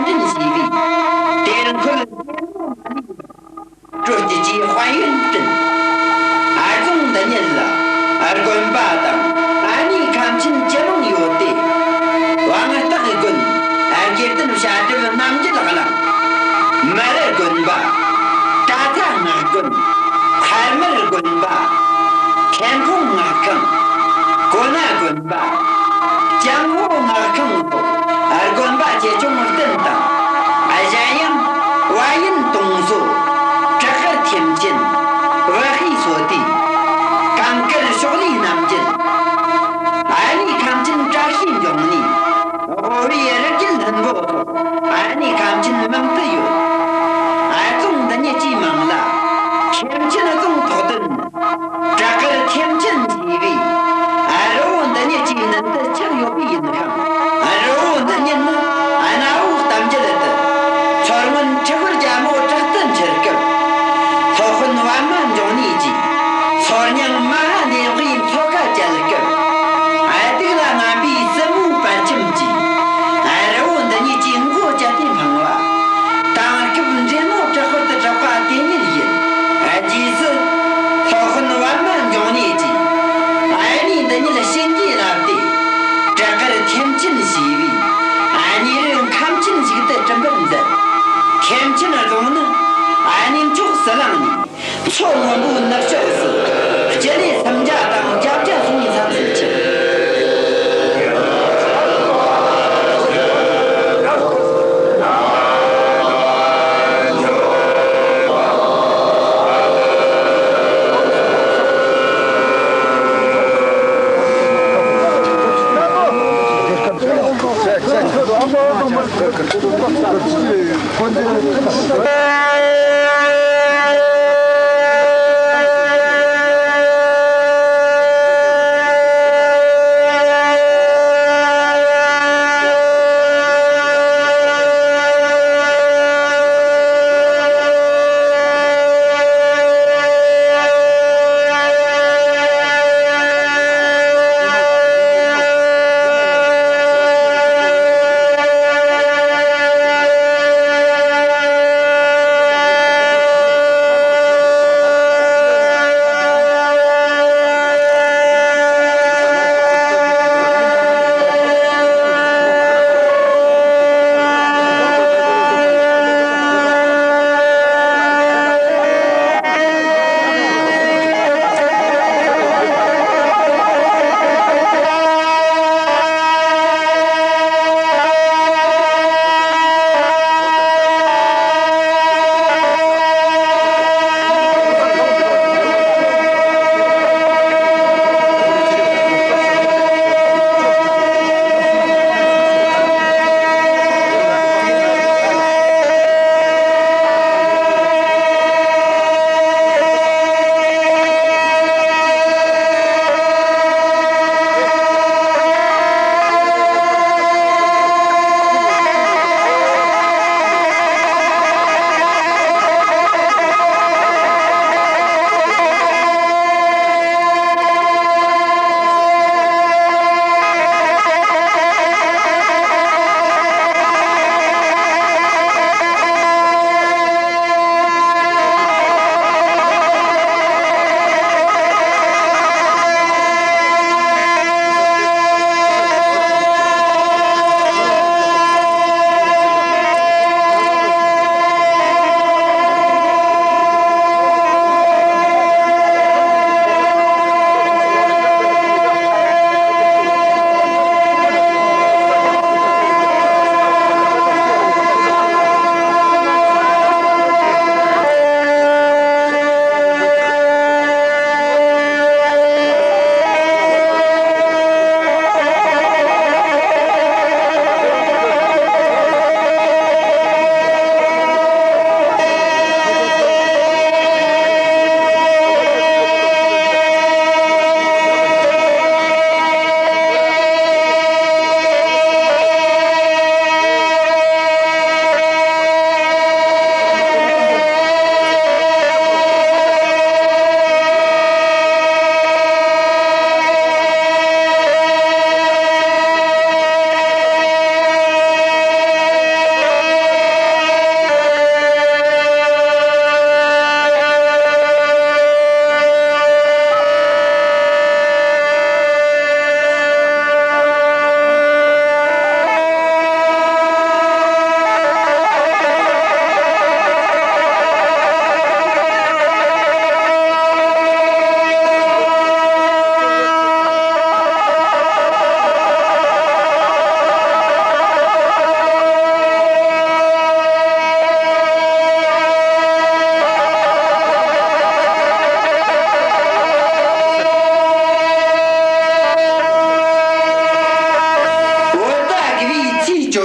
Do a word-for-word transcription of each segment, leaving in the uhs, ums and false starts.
དྲིན་ཞུས་པས། དེར་འཁོད་སྤྲོ་སྐྱིད་ཀྱི་དཔལ་ཡོན་བསྐྲུན། ཨ་རྫོང་འདི་ཉིད་ལ་དགོན་པ་དང་ཨ་ནེ་ཁམས་ཆེན་ཇི་མང་ཡོད་དེ། དབང་རྟགས་དགོན། དགེ་ལྡན་བཤད་སྒྲུབ་རྣམ་འབྱེད་གླིང་། མི་རི་དགོན་པ། གྲྭ་ཚང་སྔགས་དགོན། མཁར་དམར་དགོན་པ། ཐེམ་ཕུང་སྔགས་ཁང་། གོ་ན་དགོན་པ། ལྕང་ཧོ་སྔགས་ཁང་སོགས་དགོན་པ་ཆེ་ཆུང་བདུན་དང་། གཞན་ཡང་བ་ཡན་དུང་སོ། བྲག་དཀར་ཐེམ་ཆེན། བ་ཧི་སོ་ཏི། གངས་དཀར་ཕྱོགས་ལས་རྣམ་རྒྱལ། ཨ་ནེ་ཁམས་ཆེན་བཀྲ་ཤིས་འབྱུང་གནས། དབོ་བའི་རི་རྒྱལ་ལྷུན་པོ་སོགས་ཨ་ནེ་ཁམས་ཆེན་མང་དུ་ཡོད། ཨ་རྫོང་འདི་ཉིད་ཀྱི་མིང་ལ་ཐེམ་ཆེན་རྫོང་ཐོགས་དོན་ནི། བྲག་དཀར་ཐེམ་ཆེན་ཞེས་པས་རི་བོ་འདི་ཉིད་ཀྱི་མདུན་དུ་ཆགས་ཡོད་པས་ཡིན་ཞིང་། རི་བོ་འདི་ཉིད་ནི་གནའ་བོའི་གཏམ་རྒྱུད་དུ། མཚོ་སྔོན་ཁྲི་ཧོར་རྒྱལ་མོ་བྲག་ཏུ་འཁྱིལ་སྐབས། སློབ་དཔོན་པདྨ་འབྱུང་གནས་ཀྱིས་སོལ་མྱང་མ་ཧཱ་དེ་ཝའི་མཚོ་ཁ་བཅད་སྐབས། ཨ་ཏིག་ལ་རྔམ་པའི་སྲིན་མོའི་པད་ཁྱིམ་གྱིས་རི་བོ་འདི་ཉིད་ཀྱི་མགོ་བཅད་དེ་འཕངས་པ། དེང་སྐབས་འབྲས་མོ་བྲག་དཀར་དུ་གྲགས་པ་དེ་ཉིད་ཡིན། རྗེས་སུ་སློབ་དཔོན་པདྨ་འབྱུང་གནས་ཀྱིས་ཨ་ནེ་འདི་ཉིད་བྱིན་གྱིས་བརླབས་ཏེ། བྲག་དཀར་ཐེམ་ཆེན་ཞེས་པའི་ཨ་ནེ་རུ་ཁམས་ཆེན་ཞིག་ཏུ་གྲུབ་པར་མཛད། ཐེམ་ཆེན་རྫོང་ནི་ཨ་ནེ་མཆོག་ཟི་ལིང་ནས། མཚོ་སྔོན་པོའི་ནུབ་ཕྱོགས་སུ་སྤྱི་ལེ་སུམ་བརྒྱ་དང་བརྒྱད་བརྒྱ་སོང་བའི་མཚམས་སུ་ཆགས།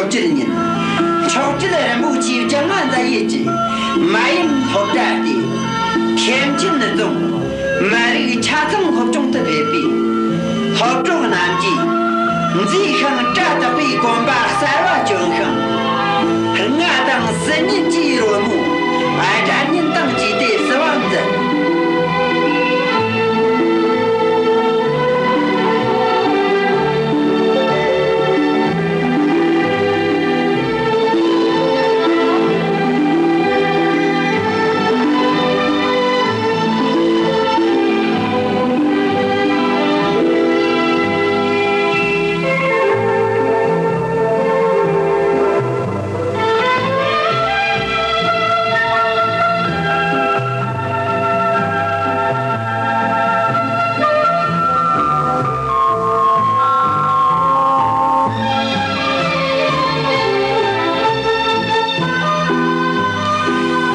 བཅུ་ཉིན། མཆོག་སྤྲུལ་རིན་པོ་ཆེའི་རྒྱལ་བ་མཛད་ཡུལ་གྱི་མ་ཡུམ་སློབ་གྲྭ་སྟེ། མཁན་ཆེན་རྫོང་། མི་རིགས་ཆ་ཚང་སློབ་སྦྱོང་དུ་ཕེབས་པས། སློབ་གྲོགས་རྣམས་ཀྱིས་མཛེས་ཤིང་སྒྲ་དག་པའི་གོམ་པ་གསར་བ་གྱོན་ཤིང་། རྔ་དང་སྲན་ཉན་གྱི་རོལ་མོ་སྒྲ་སྙན་དང་བཅས་ཏེ་བསུ་བ་མཛད།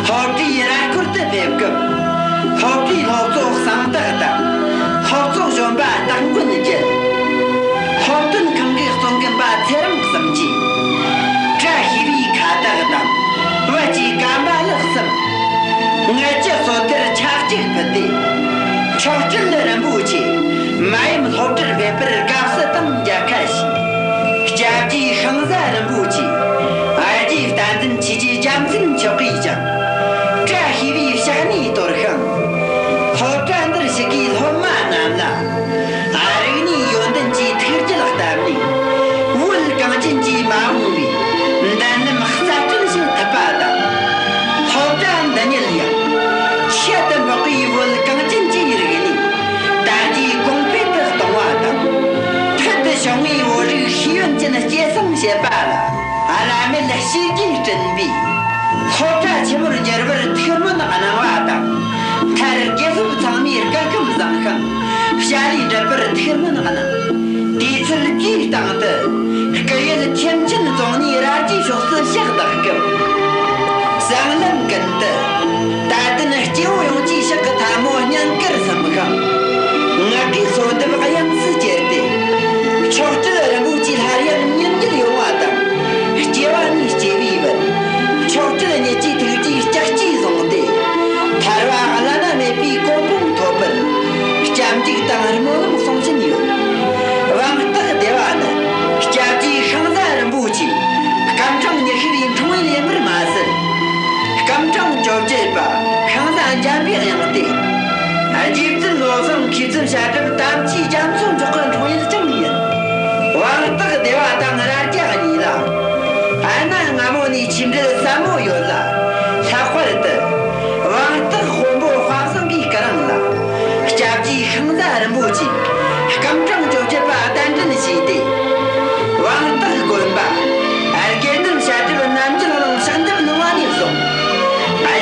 སློབ་གྲྭའི་ར་སྐོར་དུ་ཕེབས་སྐབས། སློབ་གྲྭའི་སློབ་གཙོ་གསང་བདག་དང་། སློབ་གཙོ་གཞོན་པ་སྟག་མགོན་རྒྱལ། སློབ་སྟོན་ཁང་གི་གཙོ་འགན་པ་ཚེ་རིང་གསུམ་གྱིས། བཀྲ་ཤིས་པའི་ཁ་བཏགས་དང་། བོད་ཀྱི་སྐམ་པ་ལག་གསུམ། དངུལ་གྱི་སོ་ཐར་ཆ་གཅིག་ཕུལ་ཏེ། མཆོག་སྤྲུལ་རིན་པོ་ཆེ་མ་ཡུམ་སློབ་གྲྭར་ཕེབས་པར་དགའ་བསུ་དང་མཇལ་ཁ་ཞུས། སྐྱབས་རྗེ་ཤིང་བཟའ་རིན་པོ་ཆེ། རྗེ་བསྟན་འཛིན་ཆོས་རྗེ་རྒྱལ་མཚན་མཆོག་གིས་ཀྱང་བཀྲ་ཤིས་པའི་ཕྱག་སྣེ་གཏོར་ཤིང་། སློབ་གྲྭ་འདིར་ཞུགས་པའི་སློབ་མ་རྣམས་ལ། རིག་གནས་ཡོན་ཏན་གྱི་ཐུགས་རྒྱུད་བསྟར་ནས། བོད་གངས་ཅན་གྱི་མ་འོངས་པའི་མདུན་ལམ་རྩ་ཁྲིད་བྱེད་ཐུབ་པ་དང་། སློབ་གྲྭ་འདི་ཉིད་ཡང་ཁྱད་དུ་འཕགས་པའི་བོད་གངས་ཅན་གྱི་རིག་གནས་དར་རྒྱས་གོང་འཕེལ་དུ་གཏོང་བ་དང་། ཕུལ་དུ་བྱུང་བའི་བོད་རིགས་ཤེས་ཡོན་ཅན་སྐྱེད་སྲིང་བྱེད་པ་ལ། བླ་མེད་བྱས་རྗེས་དྲན་པའི་སློབ་གྲྭ་ཆེན་མོར་འགྱུར་བར་ཐུགས་སྨོན་གནང་བ་དང་། མཐར་དགེ་སློབ་ཚང་མས་སྐུ་ཁམས་བཟང་ཤིང་བྱ་ལས་འགྲུབ་པར་ཐུགས་སྨོན་གནང་། དུས་ཚོད་དེའི་སྟེང་དུ་སྐུ་ཡུལ་ཐེམ་ཆེན་རྫོང་ནས་ར་རྒྱའི་ཕྱོགས་སུ་ཕྱག་བདག་སྐབས། གསང་ལམ་ཀུན་ཏུ་དད་ལྡན་སྐྱེ་བོ་ཡོངས་ཀྱི་ཕྱག་གི་ཐལ་མོ་སྙིང་གར་བསམ་ཤིང་། ངག་གི་གསོལ་འདེབས་དབྱངས་སུ་གྱེར་ཏེ། མཆོག་སྤྲུལ་རིན་པོ་ཆེ་སླར་ཡང་ཉིད་འགྱུར་ཡོང་བ་དང་། སྐྱེ་བ་ནས་སྐྱེ་བའི་བར། མཆོག་སྤྲུལ་ཉིད་ཀྱི་ཐུགས་རྗེའི་ལྕགས་ཀྱུས་བཟུང་སྟེ། ཐར་བ་བླ་ན་མེད་པའི་གོ་འཕང་ཐོབ་པར། སྐྱབས་འཇུག་དང་སྨོན་ལམ་གསུང་བཞིན་ཡོད། དབང་རྟགས་སྡེ་བ་ནི། སྐྱབས་རྗེ་ཤིང་བཟའ་རིན་པོ་ཆེ་སྐམ་གྲངས་ཉི་ཤུ་པའི་འཁྲུངས་ཡུལ་ཡིན་པར་མ་ཟད། སྐམ་གྲངས་བཅོ་བརྒྱད་པ་ཤིང་བཟའ་འཇམ་པའི་དབྱངས་ཏེ། རྗེ་བཙུན་བློ་བཟང་མཁས་བཙུན་བྱ་གྲུབ་དམ་ཅན་རྒྱ་མཚོ་མཆོག་གི་འཁྲུངས་ཡུལ་ཀྱང་ཡིན། དབང་རྟགས་སྡེ་བ་དང་རྭ་རྒྱ་གཉིས་ལ་གནའ་སྔ་མོ་ནས་ཆོས་འབྲེལ་ཟབ་མོ་ཡོད་ལ། ལྷག་པར་དུ་དབང་རྟགས་དཔོན་པོ་དཔལ་བཟང་གིས་སྐུ་རིང་ལ་སྐྱབས་རྗེ་ཤིང་བཟའ་རིན་པོ་ཆེ་སྐམ་གྲངས་བཅོ་བརྒྱད་པ་གདན་འདྲེན་བྱས་ཏེ། དབང་རྟགས་དགོན་པ་དགེ་འདུན་བྱ་གྲུབ་རྣམ་རྒྱལ་གླིང་ཕྱག་འདེབས་གནང་བ་ནས་བཟུང་།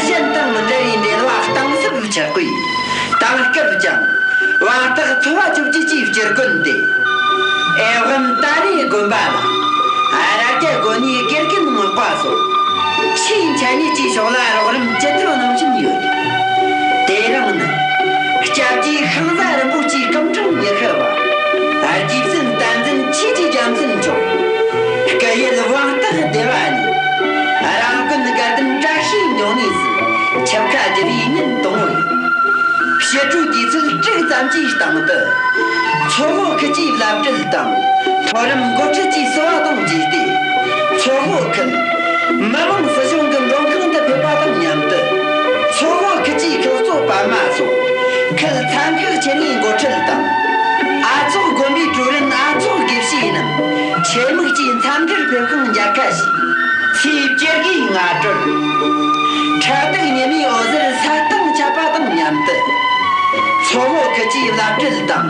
གཞན་དང་མི་འདྲ་བའི་འབྲེལ་བ་གཏིང་ཟབ་ཆགས་པས། དེང་སྐབས་ཀྱང་དབང་རྟགས་ཚོ་བ་བཅོ་བརྒྱད་ཀྱི་སྤྱི་དགོན་ཏེ། ཨེ་ཝམ་ཏཱ་ལའི་དགོན་པ་ལ་རྭ་རྒྱ་དགོན་ནས་དགེ་རྒན་མངགས་པ་སོགས་ཆེས་འཆད་ཉན་གྱི་ཕྱོགས་ལ་རོགས་རམ་ཇི་ལྟར་གནང་བཞིན་ཡོད། དེ་རིང་ནི་སྐྱབས་རྗེ་ཤིང་བཟའ་རིན་པོ་ཆེའི་སྐུ་ཕྲེང་ཉི་ཤུ་བ་རྗེ་བཙུན་བསྟན་འཛིན་ཆོས་ཀྱི་རྒྱལ་མཚན་མཆོག་སྐུ་ཡུལ་དབང་རྟགས་སྡེ་བ་ནས་རང་དགོན་དགའ་ལྡན་བཀྲ་ཤིས་འབྱུང་གནས་སུ་ཆིབས་ཁ་བསྒྱུར་བའི་ཉིན་དང་པོ་ཡིན། ཕྱི་དྲོའི་དུས་ཚོད་དྲུག་ཙམ་གྱི་སྟེང་དུ། མཚོ་ལྷོ་ཁུལ་གྱི་བླ་སྤྲུལ་དང་། མཐོ་རིམ་འགོ་ཁྲིད་ཀྱིས་བསུ་བ་དང་བཅས་ཏེ། མཚོ་ལྷོ་ཁུལ་མི་དམངས་སྲིད་གཞུང་གི་མགྲོན་ཁང་དུ་ཕེབས་པ་དང་མཉམ་དུ། མཚོ་ལྷོ་ཁུལ་གྱི་ཁུལ་གཙོ་པད་མ་སོགས་ཁུལ་ཚན་ཁག་ཆེ་ནས་འགོ་ཁྲིད་དང་། ཨ་ཚོགས་དགོན་པའི་ཀྲུའུ་རིན་ཨ་ཚོགས་དགེ་བཤེས་རྣམས་ཆེད་དམིགས་ཀྱིས་འཚམས་འདྲིར་ཕེབས་ཤིང་མཇལ་ཁ་ཞུས། ཚེས་བཅུ་དགུའི་སྔ་དྲོར། ཕྲག་དུག་ཉི་མའི་འོད་ཟེར་ས་སྟེང་ཁྱབ་པ་དང་མཉམ་དུ། མཚོ་ལྷོ་ཁུལ་གྱི་བླ་སྤྲུལ་དང་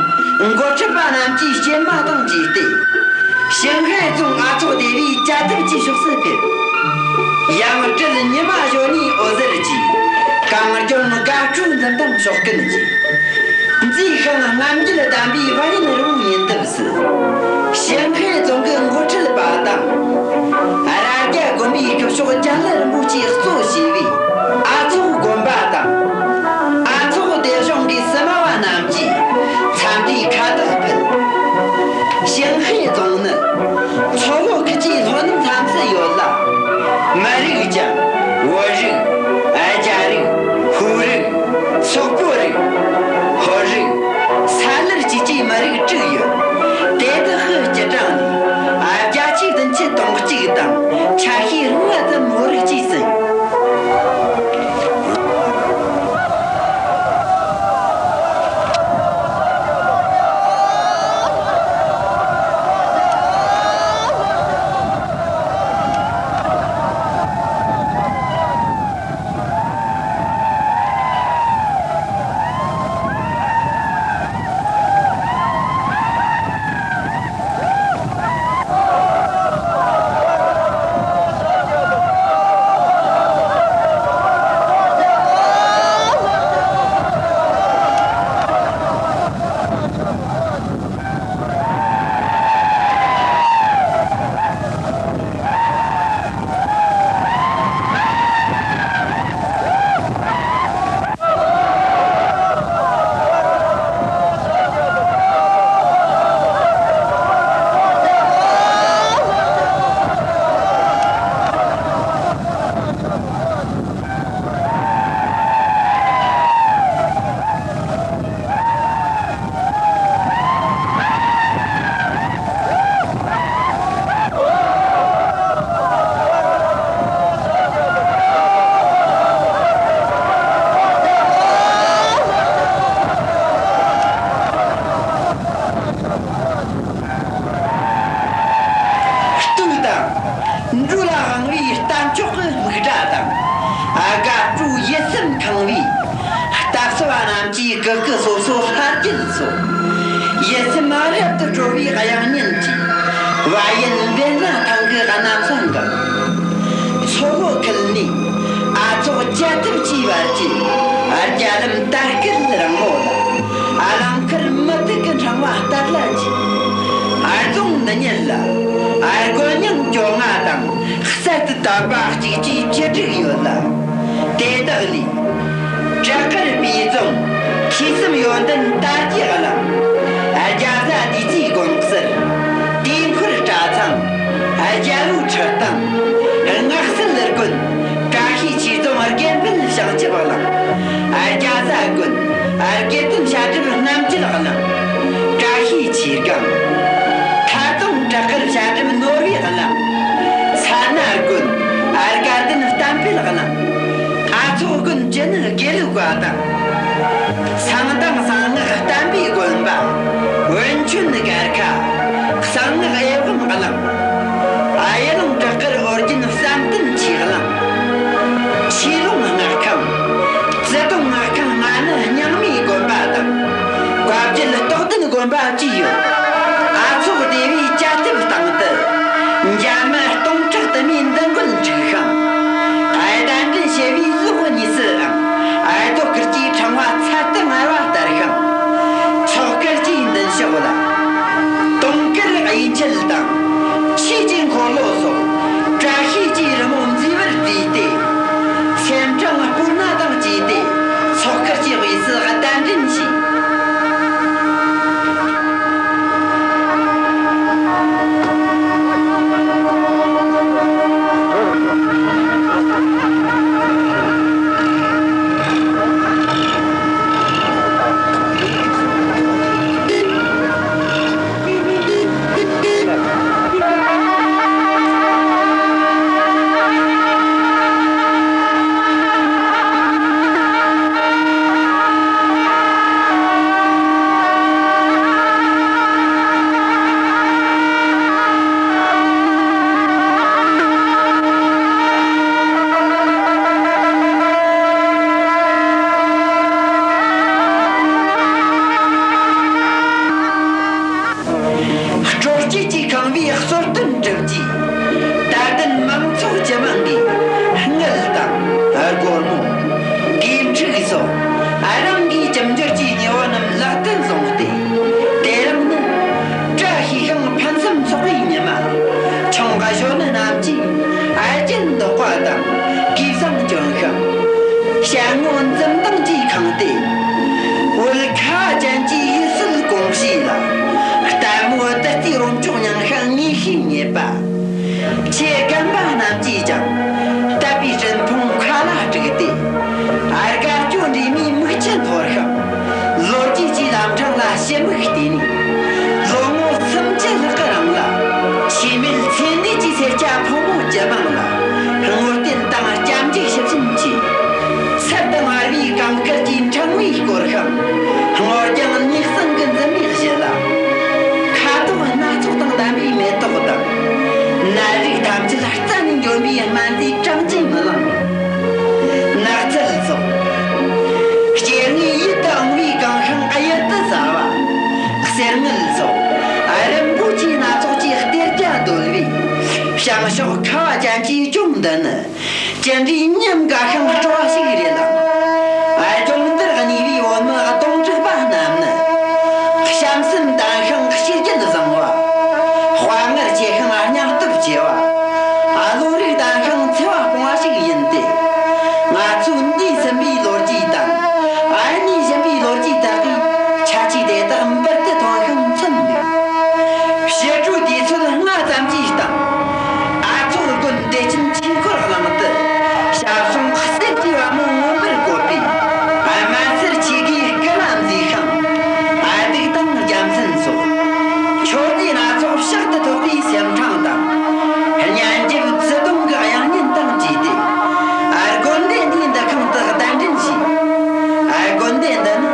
འགོ་ཁྲིད་པ་རྣམས་ཀྱིས་སྐྱེལ་མ་དང་བཅས་ཏེ། ཞིང་ཧའེ་རྫོང་ཨ་ཚོགས་སྡེ་བའི་བཅའ་ཐབ་ཀྱི་ཕྱོགས་སུ་ཕེབས། ཡང་སྤྲུལ་ཉི་མ་གཞོན་ནུའི་འོད་ཟེར་གྱིས་གངས་ལྗོངས་དགའ་སྤྲོའི་འཛུམ་མདངས་ཕྱོགས་ཀུན་གྱིས། མཛེས་ཤིང་རྔམ་བརྗིད་ལྡན་པའི་ཕ་ཡུལ་རི་བོའི་ཉེ་འདབས་སུ། ཞིང་ཧའེ་རྫོང་གི་འགོ་ཁྲིད་པ་དང་། རྭ་རྒྱ་དགོན་པའི་སྐུ་ཞབས་རྒྱ་ལི་རིན་པོ་ཆེ་གཙོ་བྱས་པའི་ཨ་ཚོགས་དགོན་པ་དང་། ཨ་ཚོགས་སྡེ་གཞུང་གི་སྲིད་མ་བ་རྣམས་ཀྱིས་འཚམས་འདྲིའི་ཁ་བཏགས་ཕུལ། ཞིང་ཧའེ་རྫོང་ནི་མཚོ་ལྷོ་ཁུལ་གྱི་ལྷོ་ནུབ་མཚམས་ ཆ་ཤས་རིང་བ་ཙམ་བོར་རིགས་ཀྱིས་ཟིན། གཏུག་དང་། འགྲོ་ལ་དབང་བའི་རྟ་མཆོག་གི་རྨིག་སྒྲ་དང་། ཨ་དགའ་སྤྲོའི་ཡིད་སེམས་ཁེངས་པའི་རྟ་ཚོ་བ་རྣམས་ཀྱིས་གུ་གུ་སོ་སོ་ལྷ་རྒྱལ་སོགས། ཡིད་སེམས་མ་རབ་ཏུ་སྤྲོ་བའི་དབྱངས་སྙན་གྱིས། བ་ཡན་བེར་ནག་ཐང་གི་གནམ་ས་འགག་མཚོ་ལྷོ་ཁུལ་ནས་ཨ་ཚོགས་བཅའ་ཐབས་ཀྱི་བར་གྱི་རྒྱ་ལམ་དར་སྐུད་རིང་མོ་ལ། ཨ་རླངས་འཁོར་མུ་ཏིག་གི་འཕྲེང་བ་སྟར་ལ་འཇུས། ཨ་རྫོང་འདི་ཉིད་ལ་ཨ་དགོན་རྙིང་བཅོ་ལྔ་དང་། གསར་དུ་བཏབ་པ་གཅིག་བཅས་བཅུ་དྲུག་ཡོད་ལ། དེ་དག་ལས། བྲག་དཀར་པའི་རྫོང་། ཐོས་བསམ་ཡོན་ཏན་དར་རྒྱས་གླིང་། རྒྱ་བཟའ་བདུད་རྩིའི་དགོན་གསར། དེ་འཁོར་གྲྭ་ཚང་། རྒྱལ་པོའི་ཁྲི་སྟེང་། སྔགས་སྲིད་དགོན། བཀྲ་ཤིས་ཆོས་རྫོང་དགེ་འཕེལ་བྱང་ཆུབ་གླིང་། རྒྱ་བཟའ་དགོན། དགེ་ལྡན་བྱ་གྲུབ་རྣམ་རྒྱལ་གླིང་། བཀྲ་ཤིས་ཆོས་སྒང་། ཐར་རྫོང་བྲག་དཀར་བྱ་གྲུབ་ནོར་བུའི་གླིང་། ས་སྣ་དགོན། དགའ་ལྡན་བསྟན་འཕེལ་གླིང་། ཨ་ཚོགས་དགོན་བཅུ་ནི་དགེ་ལུགས་པ་དང་། གསང་དང་གསང་སྔགས་བསྟན་པའི་དགོན་པ། བན་ཆོན་སྒར་ཁ། གསང་སྔགས་ཨེ་ཝན་གླིང་། ཨ་ཡེ་གླིང་བྲག་དཀར་ཨོ་རྒྱན་བསམ་གཏན་ཆོས་གླིང་། ཆོས་ལུང་སྔགས་ཁང་། བརྩི་དུང་སྔགས་ཁང་ལྔ་ནི་རྙིང་མའི་དགོན་པ་དང་། བཀའ་བརྒྱུད་རྟོགས་ལྡན་དགོན་པ་བཅས་ཡོད། ཨ་ཚོགས་སྡེ་བའི་བཅའ་ཐབས་སྟེང་དུ། འཇར་མན་སྟོང་ཕྲག་དུ་མའི་འདུ་འགོད་འཁྲུགས་ཤིང་། ཨ་གདན་འདྲེན་བྱེད་པའི་ལུགས་གཉིས་སུའང་། ཨ་རྡོ་སྐུལ་གྱི་ཕྲེང་བ་ཚད་དུ་དམའ་བ་དར་ཤིང་། ཚོགས་སྐུལ་གྱི་མདུན་ཕྱོགས་ལ། དུང་དཀར་གཡས་འཁྱིལ་དང་། ཆོས་ཀྱི་འཁོར་ལོ་སོགས། བཀྲ་ཤིས་ཀྱི་རི་མོ་མཛེས་པར་བྲིས་ཏེ། སེམས་ཀྲང་སྤོས་སྣ་དང་བཅས་ཏེ། ཚོགས་སྐུལ་གྱི་དབུས་སུ་གདན་འདྲེན་བྱས། སྤྲོ་སྐྱིད་ཀྱིས་ཁེངས་པའི་གསོལ་སྟོན་གྲུབ་རྗེས། དད་ལྡན་མང་ཚོགས་ཇི་མང་གིས་དངུལ་དང་སྒོར་མོ། གོས་འཁྲུག་སོགས་རང་གི་ཁྱིམ་འགྱུར་གྱི་དངོས་པོ་རྣམས་ལག་ཏུ་བཟུང་སྟེ། དེ་རིང་ནི་བཀྲ་ཤིས་ཤིང་ཕུན་སུམ་ཚོགས་པའི་ཉི་མ། ཆུང་ཀ་གཞོན་ནུ་རྣམས་ཀྱིས་ཨ་ཅེ་འདོགས་པ་དང་གོས་བཟང་གྱོན་ཤིང་། ཞལ་ངོ་འཛུམ་མདངས་ཀྱིས་ཁེངས་ཏེ། བོད་ཁ་བ་ཅན་གྱི་ཡུལ་སྲོལ་གོམས་གཤིས་ལ། ལྟད་མོ་བདུད་རྩིའི་རོལ་མཆོག་མྱངས་ཤིང་ངེས་ཤེས་རྙེད་པ། ཆེ་རྒན་པ་རྣམས་ཀྱིས་ཀྱང་དད་པའི་སྤྲིན་ཕུང་མཁའ་ལ་དཀྲུགས་ཏེ། ཨར་དགའ་སྐྱོ་འདྲེས་མའི་མིག་ཆུ་འཐོར་ཤིང་། ལོ་རྒྱུས་ཀྱི་ལམ་འཕྲང་ལ་ཞིབ་མོ་བལྟས་ནས། ལོ་ངོ་སུམ་ཅུ་ལྷག་གི་རིང་ལ། ཆེས་མེད་ཚེ་འདས་ཀྱི་སེར་སྐྱ་ཕོ་མོ་ཇེ་མང་ པའི་སྨན་རྫས་གྲངས་ཀྱིས་མི་ལང་། ནགས་ཚལ་སོགས། སྐྱེ་དངོས་ཡིད་དུ་འོང་བའི་གང་ཤིང་གཡུལ་དུ་ཟ་བ། གསེར་དངུལ་སོགས། རིན་པོ་ཆེ་སྣ་ཚོགས་ཀྱི་གཏེར་རྒྱ་རྡོལ་བའི། བྱང་ཕྱོགས་ཁ་བ་ཅན་གྱི་ལྗོངས་འདི་ནི། ཅི་འདྲའི་ཉམས་དགའ་ཤིང་སྤྲོ་བ་ཞིག་རེད་ལ། ཨ། ལྗོངས་འདིར་གནས་པའི་བོད་མི་གདོང་དྲུག་པ་རྣམས་ནི། གཤམ་གསུམ་ལྡན་ཤིང་གཤིས་རྒྱུད་བཟང་བ། དཔའ་ངར་ཆེ་ཤིང་སྙིང་སྟོབས་ཆེ་བ། ཨ། བློ་རིག་ལྡན་ཤིང་འཚེ་བ་སྤོང་བ་ཞིག་ཡིན་ཏེ། ང་ཚོའི་འདས་ཟིན་པའི་ལོ་རྒྱུས་དང་། ཨ། རྙེད་བཞིན་པའི་ལོ་རྒྱུས་དག་གིས་ཁྱད་ཆོས་དེ་དག་འབུར་དུ་ཐོན་ཤིང་མཚོན་འདུག་ཕྱི་དྲོའི་དུས་ཚོད་ལྔ་ཙམ་གྱི་སྟེང་། ཨ་ཚོགས་དགོན་བདེ་ཆེན་ཆོས་འཁོར་གླིང་དུ་ཞབས་ཟུང་གསེར་གྱི་བ་མོ་མངོན་པར་བཀོད་པའི་སྨན་གསར་ཆོས་གོས་སྐུ་ལ་མཛེས་ཤིང་། ཨ། གདུགས་དང་རྒྱལ་མཚན་སོགས་མཆོད་རྫས་སྣ་ཚོགས་ཕྱག་ཏུ་ཐོགས་པའི་སེམས་ཁྲང་དང་། སྙན་འཇེབས་ཚུལ་གདུང་གི་དབྱངས་སྙན་དང་བཅས་ཏེ། ཨ། དགོན་སྡེ་འདིའི་འདུ་ཁང་དུ་གདན་འདྲེན་བྱས། ཨ། དགོན་སྡེ་འདི་ནི་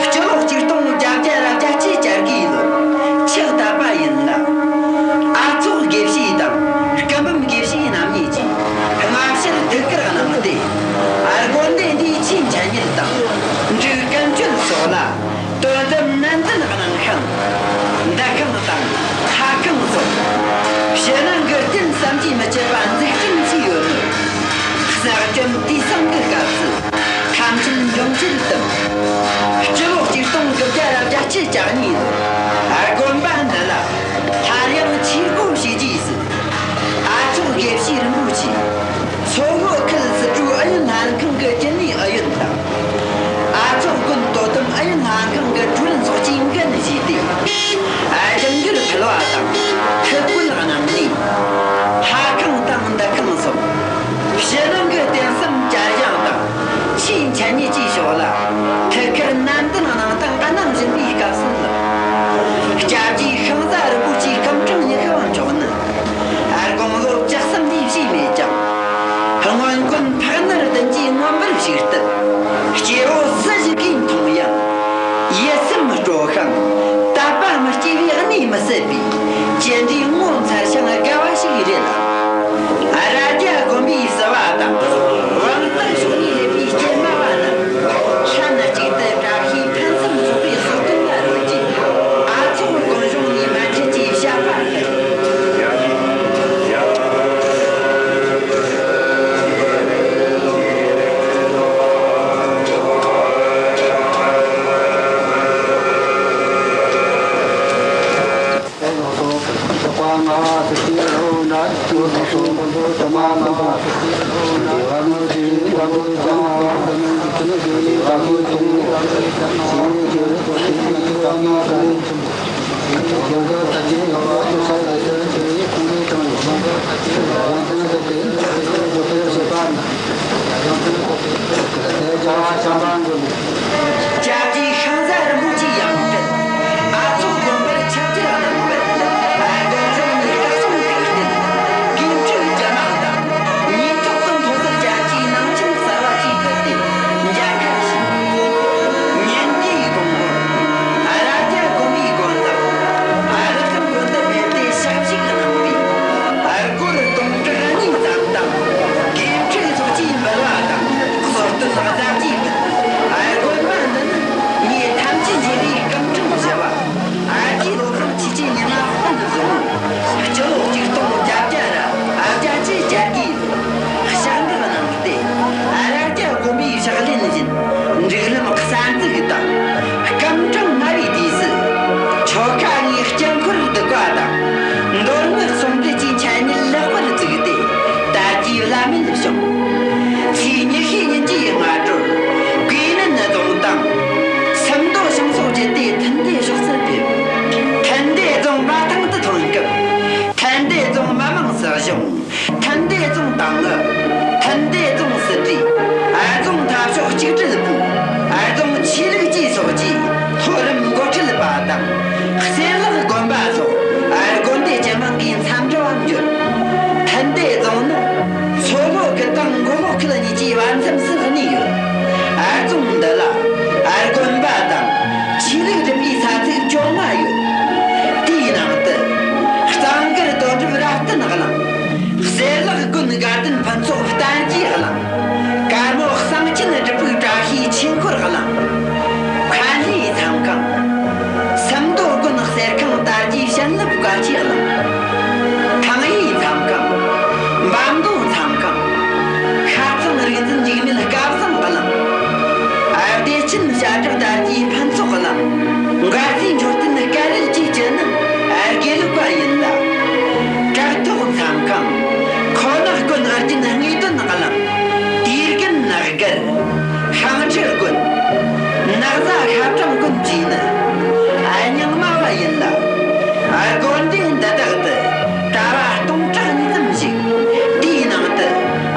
སྤྱི་ལོ་ཆིག་སྟོང་བརྒྱད་བརྒྱ་ར་བརྒྱད་ཅུ་གྱ་དགུའི་ལོར་ཕྱག་བཏབ་པ་ཡིན་ལ། ཨ་ཚོགས་དགེ་བཤེས་དང་སྐུ་འབུམ་དགེ་བཤེས་རྣམ་གཉིས་ཀྱིས་སྔ་ཕྱིར་ཐུགས་ཁུར་གནང་སྟེ། ཨ། དགོན་སྡེ་འདིའི་ཆེས་མཁྱེན་ཉིད་དང་འབྲུག་ཀུན་སྤྱོད་སོགས་ལ་དོ་དམ་ནན་ཏན་གནང་ཤིང་། འདུ་ཁང་དང་ལྷ་ཁང་སོགས་ཕྱི་ནང་གི་རྟེན་བསམ་གྱིས་མི་ཁྱབ་པ་འཛུགས་སྐྲུན་བྱས་ཡོད་མོད། གསར་བཅོམ་དུས་བཟང་གི་སྐབས་སུ་ཐམས་ཅད་འབྱུང་བྱེད་དུ། སྤྱི་ལོ་ཆིག་སྟོང་དགུ་བརྒྱ་ར་བརྒྱད་ཅུ་གྱ་གཉིས་ལོར་དགོན་པ་འདི་ལ་སླར་ཡང་ཆས་བགོ་བྱས་རྗེས་སུ། ཨ་ཚོགས་དགེ་བཤེས་རིན་པོ་ཆེ་མཚོ་སྔོན་ཁུལ་སི་ཁྲོན་ཨུ་ཡོན་ལྷན་ཁང་གི་རྒྱུན་ལས་ཨུ་ཡོན་དང་། ཨ་ཚོགས་དགོན་དོ་དམ་ཨུ་ཡོན་ལྷན་ཁང་གི་ཀྲུའུ་རེན་སོགས་ཀྱིས་འགན་བཞེས་ཏེ། ཨ། སྦྱང་སྦྱོར་ཕུལ་བ་དང་ཐུགས་བསྐུལ་གནང་ནས། ལྷ་ཁང་དང་འདུ་ཁང་སོགས་ཕྱི་ནང་གི་རྟེན་གསུམ་བསྐྱར་བཞེངས་དང་། ཆེས་མཁྱེན་ཉིད་ཀྱི་ཕྱོགས་ལ་ཐུགས་ཁུར་ནན་ཏན་གནང་དང་གནང་བཞིན་པའི་སྐབས་སུ་ལགས། སྐྱབས་རྗེ་ཤིང་བཟའ་རིན་པོ་ཆེའི་སྐུ་ཕྲེང་ཉི་ཤུ་བ་མཆོག་ནི། ཨ། དགུང་ལོ་བཅུ་གསུམ་ལས་བཞེས་མེད་ཀྱང་། སྔོན་དགོན་འཕགས་ནོར་བདུན་གྱི་མངོན་པར་ཞུགས་སྟབས། སྐྱེ་བོ་སུ་ཞིག་གིས་མཐོང་ཡང་ཡིད་སེམས་སྤྲོ་ཤིང་། དད་པ་མི་སྐྱེ་བའི་གནས་མི་ཟད་པའི་ཅི་འདྲའི་ངོ་མཚར་ཞིང་དགའ་བ་ཞིག་རེད་ལ། རྭ་རྒྱ་དགོན་པའི་བསུ་བ་དང་། དབང་རྟགས་ཕྱོགས་ནས་སླེབས་པའི་སྐྱེས་མ་བ་རྣམས་ལྷན་གཅིག་ཏུ་བཀྲ་ཤིས་ཕུན་སུམ་ཚོགས་པའི་སྲོལ་རྒྱུན་ལ་རོལ་རྒྱུ། ཨ་ཚོགས་དགོན་གཞུང་ནས་སྨན་ཁྲིད་ཀྱི་བཤད་པ་ལྟར། སྐྱབས་རྗེ་ཤིང་བཟའ་རིན་པོ་ཆེའི་ཡང་སྤྲུལ་ཨ་ཚོགས་དགོན་པར་ཆིབས་བསྒྱུར་གནང་བར། ཨ། དགོན་གཞུང་ནས་སྐུ་སྲུང་ཐུགས་རྟེན་དགེ་ཕྲུག་རྒྱུ་མང་དང་། ཉེན་ཚོགས་སུ་མཐོ་གསར་རྒྱལ་སྤྱིའི་ནང་ཆེན་གསར་བ་བཅས་ཕུལ་ཏེ་མཇལ་ཁ་ཞུས། ཉིན་དེའི་དགོང་མོར་རྭ་རྒྱ་དགོན་པའི་དགོན་བདག་ཨ་རི་ཐུང་དགོན་དུ་ཕེབས་ཏེ་ཞབས་ཞུ་གནང་བས། ཨ། སྒོར་དོང་ཕྲུག་གཉིས་ཙམ་དང་། དགེ་ཕྲུག་སོགས་ཀྱིས་འབུལ་བ་དང་གསོལ་སྟོན་གཟབ་རྒྱས་ཕུལ། ཨ། དགོན་པ་འདི་ནི་ངས་ཐམས་ཅད་མཁྱེན་པའི་སྐུ་ཕྲེང་བཞི་བ། ཨ་རྒྱའི་བློ་བཟང་ཆོས་ཀྱི་ཉི་མ་དཔོན་བཟང་། སྤྱི་ལོ་ཆིག་སྟོང་བརྒྱད་བརྒྱ་ར་བརྒྱད་ཅུ་གྱ་དགུའི་ལོར་ཞབས་འདེགས་གནང་སྟེ། ཨ། རྭ་རྒྱ་དགོན་པའི་ཕྱག་ལེན་བཞིན་འབྲུག་ལམ་གསར་འཛུགས་དང་། སྐུ་ཕྲེང་ལྔ་བའི་དུས་སུ་ཆོལ་ཁ་ལྔའི་དཀྱིལ་འཁོར་འདུ་ཁང་དང་། མདོ་སྔགས་ཟུང་འབྲེལ་གྱི་འཆད་ཉན་ལེགས་པར་བཙུགས་ཏེ་དར་རྒྱས་བླ་མེད་བྱུང་། ཚེས་ཉི་ཤུའི་ཉིན་གྱི་སྔ་དྲོར་ཀུའེ་ནན་རྫོང་དང་། སུམ་མདོ་ཞིང་སོགས་བརྒྱུད་དེ་ཐུན་ཏེ་ཕྱོགས་སུ་ཕེབས། ཐུན་ཏེ་རྫོང་རྦ་ཐང་དུ་ཐོན་སྐབས། ཐུན་ཏེ་རྫོང་མི་མང་སྲིད་གཞུང་། ཐུན་ཏེ་རྫོང་ཏང་ཨུ། ཐུན་ཏེ་རྫོང་སྲིད་གྲོས། རྫོང་འཐབ་ཕྱོགས་གཅིག་སྒྲིལ་པུའུ། རྫོང་ཆོས་ལུགས་ཅུས་སོགས་ཀྱི་མཐོ་རིམ་འགོ་ཁྲིད་པ་དང་། གསེར་ལག་དགོན་པ་སོགས་དགོན་སྡེ་སྤྱི་དམངས་ཀྱི་འཚམས་འདྲི་བ་འབྱོར། ཐུན་ཏེ་རྫོང་ནི་མཚོ་ལྷོ་ཁུལ་དང་མགོ་ལོག་ཁུལ་གཉིས་ཀྱི་བར་མཚམས་སུ་གནས་ཡོད། རྫོང་འདི་ལ་དགོན་པ་དང་ཆོས་ལུགས་སྒྲུབ་པའི་ས་ཚིགས་བཅོ་ལྔ་ཡོད། དེའི་ནང་དུ་གཙང་སྒར་དོན་གྲུབ་རབ་བརྟན་གླིང་། གསེར་ལག་དགོན་ དགའ་ལྡན་ཕུན་ཚོགས་བསྟན་རྒྱས་གླིང་། དཀར་མོ་གསང་ཆེན་སྒྲུབ་ཕུག་བཀྲ་ཤིས་ཆོས་འཁོར་གླིང་། མཁན་ལྷའི་མཚམས་ཁང་། སུམ་མདོ་དགོན་གསེར་ཁང་དར་རྒྱས་བྱིན་རླབས་བཀའ་ཆོས་གླིང་། ཐང་ཡིག་མཚམས་ཁང་། འབམ་སྡོང་མཚམས་ཁང་། ཤ་ཚང་རིག་འཛིན་འཇིགས་མེད་སྐལ་བཟང་གླིང་། ཨ་བདེ་ཆེན་བྱ་བྲག་དར་རྒྱས་ཕུན་ཚོགས་གླིང་། མགར་རྩེའི་མཆོད་རྟེན་སྐལ་རལ་གྱི་བཅུ་ནི་དགེ་ལུགས་པ་ཡིན་ལ། བྲག་ཐོག་མཚམས་ཁང་། ཁོ་ནག་དགོན་ཨ་རྒྱན་དངོས་དོན་གླིང་། དུས་རྒྱུན་ནགས་དཀར། ཤིང་ཁྲི་དགོན། ནགས་བཟའ་ཤ་བྲང་དགོན་བཅས་ནི། ཨ་རྙིང་མ་བ་ཡིན་ལ། ཨ་དགོན་སྡེ་འདི་དག་ཏུ་གྲྭ་བ་སྟོང་ཕྲག་གཉིས་ཙམ་ཞིག་དེའི་ནང་དུ་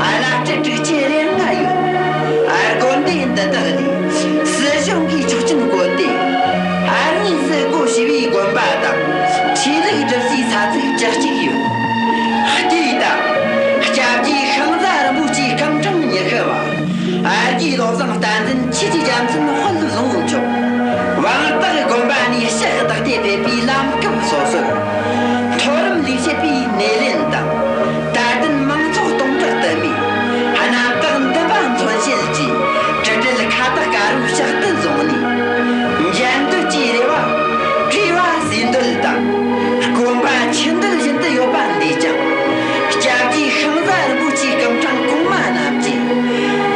ཨ་བླ་སྤྲུལ་དྲུག་ཅུ་རེ་ལྔ་ཡོད། ཨ་དགོན་སྡེ་འདི་དག་ལས་སྲིད་གཞུང་གིས་ཆོག་མཆན་བཀོད་དེ། ཨ་དངོས་སུ་སྒོ་ཕྱེ་བའི་དགོན་པ་དང་ཆོས་ལུགས་སྒྲུབ་སའི་ས་ཚིགས་བཅུ་གཅིག་ཡོད། ལྟོས་དང་། སྐྱབས་རྗེ་ཤིང་བཟའ་རིན་པོ་ཆེའི་སྐུ་ཕྲེང་ཉི་ཤུ་བ། ཨ་རྒྱའི་བློ་བཟང་བསྟན་འཛིན་ཆོས་ཀྱི་རྒྱལ་མཚན་དཔལ་ལུང་མཆོག། བང་སྟག་དགོན་པ་ནས་ཕྱག་བདག་ཏུ་ཕེབས་པའི་ལམ་སྐབས་སོ་སོར། མཐོ་རིམ་ལས་བྱེད་པའི་སྣེ་ལེན་དང་། དད་ལྡན་མང་ཚོགས་སྟོང་ཕྲག་དུ་མས་རྣམ་དག་འདུན་པ་མཚོན་བྱེད་ཀྱིས་དྲི་བྲལ་ཁ་བཏགས་དཀར་པོའི་ཕྱག་ཏུ་བཟུང་ནས། འཇལ་འདོད་ཀྱི་རེ་བ་བྲིས་པ་ཟེར་འདོད་དང་། སྐོམ་པ་འཆི་འདོད་བཞིན་དུ་ཡོད་པ་འདིས་ཀྱང་། སྐྱབས་རྗེ་ཤིང་བཟའ་རིན་པོ་ཆེའི་སྐུ་ཕྲེང་གོང་མ་རྣམས་ཀྱིས་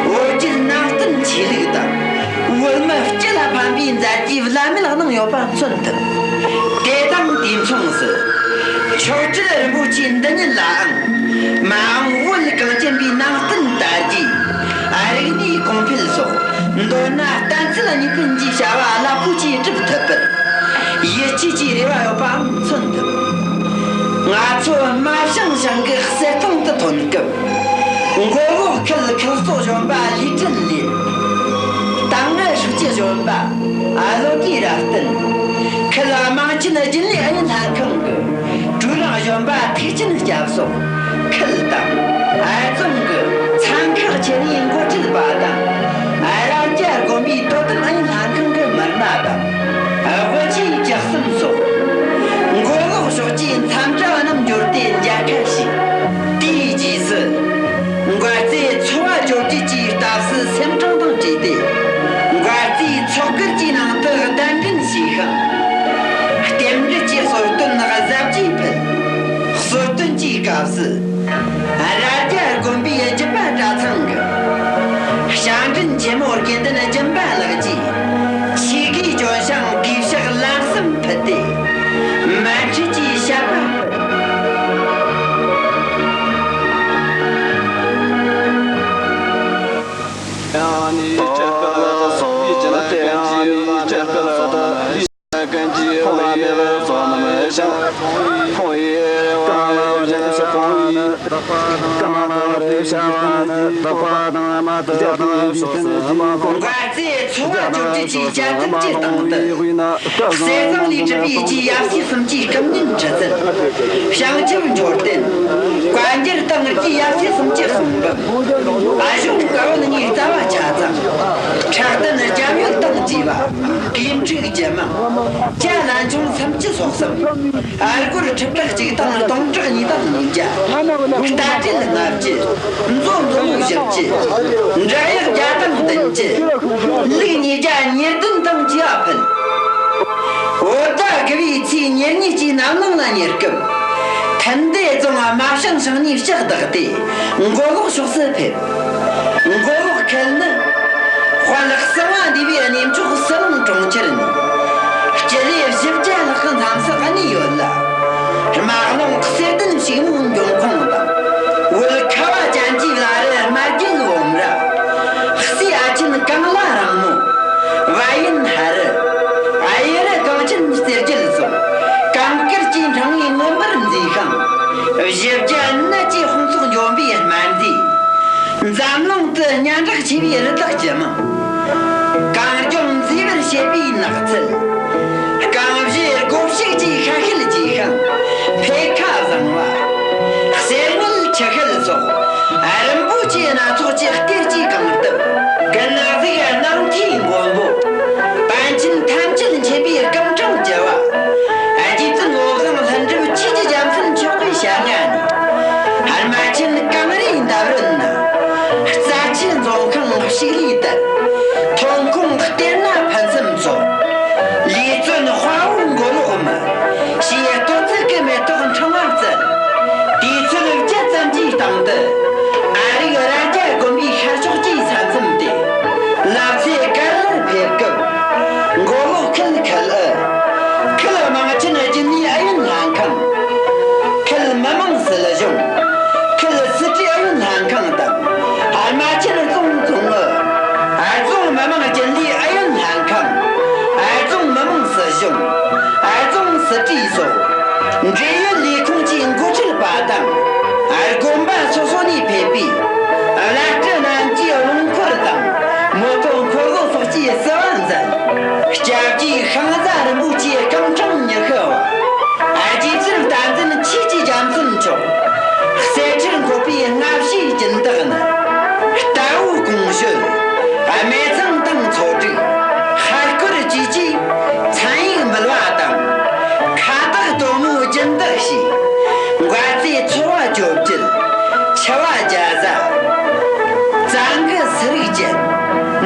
བོད་བརྒྱུད་ནང་བསྟན་ཆོས་ལུགས་དང་། བོད་མི་སྤྱི་ལ་ཕན་པའི་མཛད་རྗེས་བླ་མེད་གནང་ཡོད་པ་མཚོན་ཐུབ། དེ་དང་དུས་མཚུངས་སུ། མཆོག་སྤྲུལ་རིན་པོ་ཆེ་འདི་ཉིད་ལའང་། མ་འོངས་བོད་གངས་ཅན་པའི་ནང་བསྟན་དར་རྒྱས། རིག་གནས་གོང་འཕེལ་སོགས་མདོར་ན་བསྟན་སྲིད་གཉིས་ཕན་གྱི་བྱ་བ་རླབས་པོ་ཆེ་སྒྲུབ་ཐུབ་པར་ཡིད་ཆེས་ཀྱི་རེ་བ་ཡོད་པའང་མཚོན་ཐུབ། ང་ཚོ་རྨ་བྱང་ཞིང་གི་གསེར་ཐང་དུ་ཐོན་སྐབས། མགོ་ལོག་ཁུལ་ཁུལ་ཚོགས་གཞོན་པ་ལི་ཀྲིན་ལིན། ཏང་ཨུ་ཧྲུའུ་ཅི་གཞོན་པ་ཨ་ལོ་ཀི་རབ་བརྟན། ཁུལ་དམངས་ཆེན་རྒྱུན་ལས་ཨུ་ཡོན་ལྷན་ཁང་གི་ཀྲུའུ་རིན་གཞོན་པ་ཐུགས་ཆེན་སྐྱབས་སོགས། ཁུལ་དང་ཨ་རྫོང་གི་ཚན་ཁག་ཆེན་མོའི་འགོ་ཁྲིད་པ་དང་། ཨ་རབ་རྒྱ་དགོན་པའི་དོ་དམ་ཨུ་ཡོན་ལྷན་ཁང་གི་མི་སྣ་དང་། དབུ་ཆེ་བཅུ་གསུམ་སོགས། མགོ་ལོག་ཕྱོགས་ཀྱི་མཚམས་གྲྭ་རྣམས་འབྱོར་ཏེ་མཇལ་ཁ་ཞུས། དེའི་རྗེས་སུ། མགར་རྩེ་ཚོ་བ་བཅོ་བརྒྱད་ཀྱི་སྟབས་སུ་སེམས་ཁྲང་དང་བཅས་ཏེ། མགར་རྩེའི་ཚོགས་སྒེར་གྱི་ནང་དུ་གདན་འདྲེན་བྱས་ཤིང་། རྟེན་འབྲེལ་གྱི་གསོལ་སྟོན་གཟབ་རྒྱས་ཕུལ། གསོལ་སྟོན་གྱི་སྐབས་སུ། རྭ་རྒྱ་དགོན་པའི་རྒྱུད་པ་གྲྭ་ཚང་གི་བྱང་འདྲེན་ཆེན་མོ་དགེ་འདུན་སྦྱིན་པ་ལགས་ཀྱིས་ཆོས་གོས་གྱོན་ཞིང་གུས་ཕྱག་ལམ་སེམས་ཕུལ་ཏེ། མཎྜལ་གྱི་བཤད་པ་ཕུལ། མགར་རྩེ་ཚོ་བ་བཅོ་བརྒྱད་ཀྱི་བཅའ་ཁྲིམས་ཀྱི་སྟེང་དུ། གསེར་ཟངས་ལས་གྲུབ་པའི་རྒྱུའི་ཡབ་སྲས་གསུམ་གྱི་སྐུ་བརྙན་འཕྲུལ་རྩལ། བྱང་ཆུབ་མཆོད་རྟེན། བཀའ་འགྱུར་དང་རྒྱུའི་ཡབ་སྲས་གསུམ་གྱི་གསུང་འབུམ། ཨ་གཞུང་བཀའ་བོན་ལྔའི་རྩ་བ་ཆ་ཚང་། ཕྲག་དོན་རྒྱབ་ཡོལ་དང་བཅས་པ། གོས་འཁྲུགས་རྒྱུད་མང་། བྱ་ལན་ཆུང་སུམ་ཅུ་སོ་གསུམ། ཨ་སྒོར་ཁྲི་ཕྲག་གཅིག་དང་སྟོང་ཕྲག་གཉིས་དང་ཉིས་བརྒྱ། རྟ་དྲེལ་ལྔ་བཅུ། མཛོ་མཛོ་མོ་བཞི་བཅུ། འབྲི་གཡག་བརྒྱ་དང་བདུན་ཅུ། ལུག་ཉིས་བརྒྱ་ཉེར་བདུན་དང་བཅས་པ་ཕུལ། བོད་ཟླ་དགུ་བའི་ཚེས་ཉེར་གཉིས་ཀྱི་ནམ་ལངས་ལ་ཉེ་སྐབས། ཐུན་ཏེ་རྫོང་རྨ་བྱང་ཞིང་ནས་ཕྱག་བདག་སྟེ། མགོ་ལོག་ཕྱོགས་སུ་ཕེབས། མགོ་ལོག་ཁུལ་ནི། དཔལ་གསང་བ་འདུས་པའི་གནས་མཆོག་ཟི་ལིང་གྲོང་ཁྱེར་ནས། སྤྱི་ལེ་བཞི་བརྒྱ་ལྷག་གི་མཚམས་སུ་གནས་ཡོད་ལ། རྨ་ཀླུང་གསེར་ལྡན་ཕྱུག་མོའི་འབྱུང་ཁུངས་དང་། བོད་ཁ་བ་ཅན་གྱི་བླ་རི་རྨ་རྒྱལ་བུམ་ར། སྲས་ཨ་ཆེན་གངས་ལྷ་རིང་མོ། བ་ཡན་ཧ་རི། ཨ་ཡེ་རི་གངས་ཅན་རྩེ་རྒྱལ་སོགས། གངས་དཀར་གྱི་འཕྲང་བའི་མངོན་པར་མཛེས་ཤིང་། བཞི་བརྒྱ་ནད་ཀྱི་དཔུང་ཚོགས་འཇོམས་པའི་སྨན་རྫས། འཛམ་གླིང་དུ་སྙན་གྲགས་ཆེ་བའི་རི་དྭགས་ཀྱི་མིང་། གངས་ལྗོངས་མཛེས་པར་བྱེད་པའི་ནགས་ཚལ། རྐང་བཞི་སྒོ་ཕྱུགས་ཀྱི་ཤ་ཤེད་ལྗིད་ཤིང་། འཕེལ་ཁ་བཟང་བ། གསེར་དངུལ་ཆུ་ཤེལ་སོགས། རིན་པོ་ཆེ་སྣ་ཚོགས་ཀྱི་གཏེར་གྱི་གང་སྟབས། ཀུན་གཟིགས་སྣང་མཐའི་མགོན་པོ། པཎ་ཆེན་ཐམས་ཅད་མཁྱེན་པའི་སྐུ་ཕྲེང་བཅུ་བ། རྗེ་བཙུན་བློ་བཟང་ལྷུན་གྲུབ་ཆོས་ཀྱི་རྒྱལ་མཚན་མཆོག་གི་ཞལ་སྔ་ནས། རྨ་ཆེན་གངས་རིའི་ སྲིད་གྲོས་སོགས་འབྲེལ་ཡོད་ལས་ཁུངས་ཀྱི་འགོ་ཁྲིད་པ་དང་། དགོན་པ་སོ་སོ་ནས་ཕེབས་པའི་བླ་སྤྲུལ་རྣམས་ཀྱིས་རླུང་འཁོར་དང་མོ་ཕོ་འཁོར་ལོ་སོགས་ཀྱིས་བསུ་བ་མཛད། སྐྱབས་རྗེ་ཤིང་བཟའ་རིན་པོ་ཆེའི་སྐུ་འཕྲེང་ཉི་ཤུ་བ། རྗེ་བཙུན་བསྟན་འཛིན་ཆོས་ཀྱི་རྒྱལ་མཚན་མཆོག། གསེར་ཁྲིར་འཁོད་པའི་སྔ་ཕྱིའི་སྦྱིན་བདག་ནི། རྟ་བོའི་གོང་ཞོལ། སྨད་ཚང་དང་ཚོ་དྲུག། ཧར་སྐོར་བཅས་ཀྱི་ཚན་ཡིག་འབུལ་བ་དང་། ཁ་བཏགས་སྟོན་མོའི་སྦྱིན་བདག་བྱས། མགར་རྩེའི་ཚོ་བ་བཅོ་བརྒྱད། ཆུ་བ་རྒྱ་བཟའ། བཙན་གི་སི་རིག་ཅན།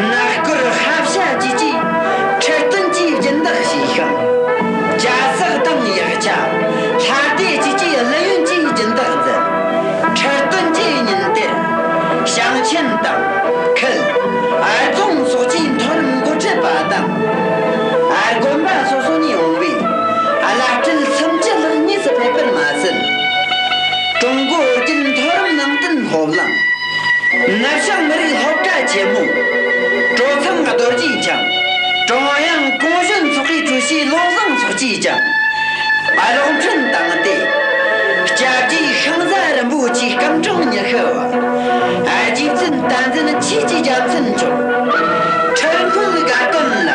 ནག་སྐོར་ཧ་བྱ་བཅས་ཀྱི་ཁྲི་སྟོན་གྱི་སྦྱིན་བདག་བྱས་ཤིང་། ཇ་སག་དང་ཡག་ཆ། ལྷ་སྡེ་བཅས་ཀྱི་ཀླུ་ཡོན་གྱི་སྦྱིན་བདག་མཛད། ཁྲི་སྟོན་གྱི་ཉིན་དེར་ཞིང་ཆེན་དང་ཁུལ། རྫོང་སོགས་ཀྱི་མཐོ་རིམ་འགོ་ཁྲིད་པ་དང་། དགོན་པ་སོ་སོ་ནས་ཡོང་བའི་བླ་སྤྲུལ་སུམ་ཅུ་ལྷག་དངོས་སུ་ཕེབས་པར་མ་ཟད། ཀྲུང་གོ་བོད་བརྒྱུད་མཐོ་རིམ་ནང་བསྟན་སློབ་གླིང་། ནུབ་བྱང་མི་རིགས་སློབ་གྲྭ་ཆེན་མོ། གྲོ་ཚང་རྡོ་རྗེ་འཆང་། ཀྲུང་དབྱང་གུང་གཞོན་ཚོགས་པའི་ཀྲུའུ་ཞི་བློ་བཟང་སོགས་ཀྱིས་ཀྱང་རོགས་ཕྲན་བཏང་སྟེ། སྐྱབས་རྗེ་ཤིང་བཟའ་རིན་པོ་ཆེའི་སྐུ་འཕྲེང་ཉི་ཤུ་བ། རྗེ་བཙུན་བསྟན་འཛིན་ཆོས་ཀྱི་རྒྱལ་མཚན་མཆོག། ཁྲིར་འཁོད་དགའ་སྟོན་ལ་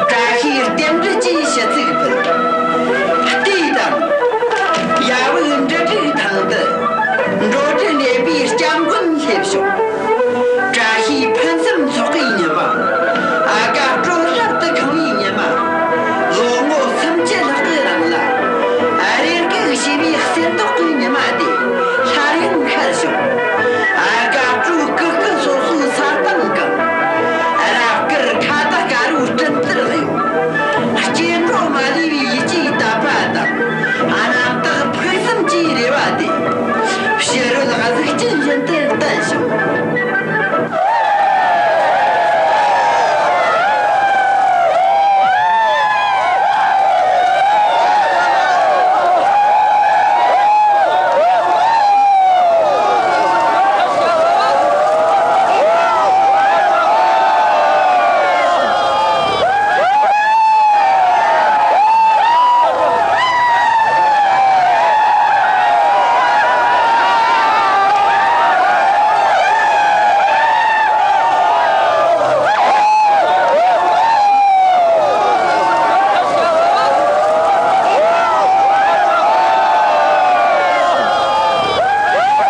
བཀྲ་ཤིས་རྟེན་འབྲེལ་གྱི་ཞུ་ཚིག་ཕུལ། ལྟས་དང་། ཡ་བུ་འབྲུ་དྲུག་ཐང་དུ། འགྲོ་དྲུག་འདྲེན་པའི་སྐྱབས་མགོན་སླེབས་ཤོག། བཀྲ་ཤིས་ཕུན་སུམ་ཚོགས་པའི་ཉི་མ། ཨ་དགའ་སྤྲོ་རབ་ཏུ་ཁེངས་པའི་ཉི་མ། ལོ་ངོ་སུམ་ཅུ་ལྷག་གི་རིང་ལ། རེ་སྒུག་བྱས་པའི་གསེར་མདོག་གི་ཉི་མ་དེ་སླར་ཡང་ཤར་བྱུང་། ཨ་དགའ་སྤྲོའི་ཀི་ཀི་སོ་སོའི་ས་སྟེང་གང་། རབ་དཀར་ཁ་བཏགས་དཀར་པོའི་སྤྲིན་བསྡུར་གཡོ། སྐྱེ་འགྲོ་མ་ལུས་པའི་ཡིད་ཀྱི་དད་པ་དང་། རྣམ་དག་ཕུགས་བསམ་གྱི་རེ་བ་དེ། ཕྱི་རོལ་གཟུགས་ཅན་བཞིན་དུ་བསྟན་བྱུང་།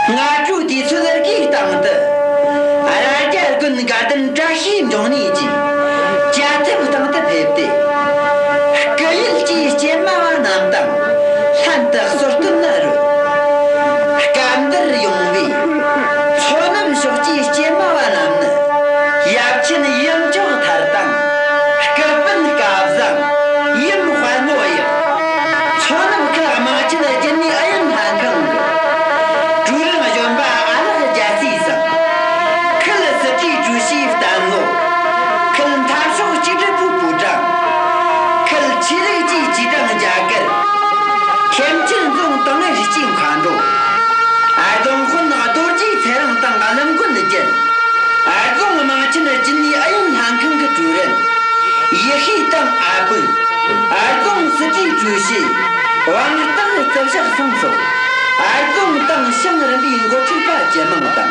སྔ་དྲོའི་དུས་ཚོད་འགའི་སྟེང་དུ། རྭ་རྒྱ་དགོན་དགའ་ལྡན་བཀྲ་ཤིས་འབྱུང་གནས་ཀྱིས་བཅའ་ཐབས་སྟེང་དུ་ཕེབས་ཏེ། སྐུ་ཡོད་ཀྱི་སྐྱེས་མ་བ་རྣམས་དང་ལྷན་དུ་གསོལ་སྟོན་ལ་རོལ། སྐབས་འདིར་ཡོང་བའི་མཚོ་ནུབ་ཕྱོགས་ཀྱི་སྐྱེས་མ་བ་རྣམས་ནི། ཡབ་ཆེན་ཡུམ་མཆོག་ཐར་དང་། སྐུ་སྤུན་སྐལ་བཟང་ཡུམ་དཔལ་མོ་ཡག། མཚོ་ནུབ་ཁུལ་དམངས་ཆེན་རྒྱུན་ལས་ཨུ་ཡོན་ལྷན་ཁང་གི་ཀྲུའུ་རིན་གཞོན་པ་ཨ་ལགས་རྒྱལ་སྲས་བཟང་། ཁུལ་སྲིད་གྲོས་ཀྲུའུ་ཞི་བསྟན་ལོ། ཁུལ་འཐབ་ཕྱོགས་གཅིག་སྒྲིལ་པུའུ་པུའུ་ཀྲང་། ཁུལ་ཆོས་ལུགས་ཀྱི་ཅུས་ཀྲང་རྒྱ་གར། ཐེམ་ཆེན་རྫོང་ཏང་ཨུའི་སྤྱི་མཁའ་འགྲོ། རྫོང་དཔོན་རྡོ་རྗེ་ཚེ་རིང་དང་ཀླུ་མགོན་རྒྱལ། རྫོང་དམངས་ཆེན་རྒྱུན་ལས་ཨུ་ཡོན་ལྷན་ཁང་གི་ཀྲུའུ་རེན། ཡེ་ཤེས་དང་ཨ་བུ། རྫོང་སྲིད་གྲོས་ཀྲུའུ་ཞི། དབང་རྟགས་རྩི་ཞག་སོང་སོགས། རྫོང་དང་ཞིང་རིམ་པའི་འགོ་ཁྲིད་པ་ཇེ་མང་དང་།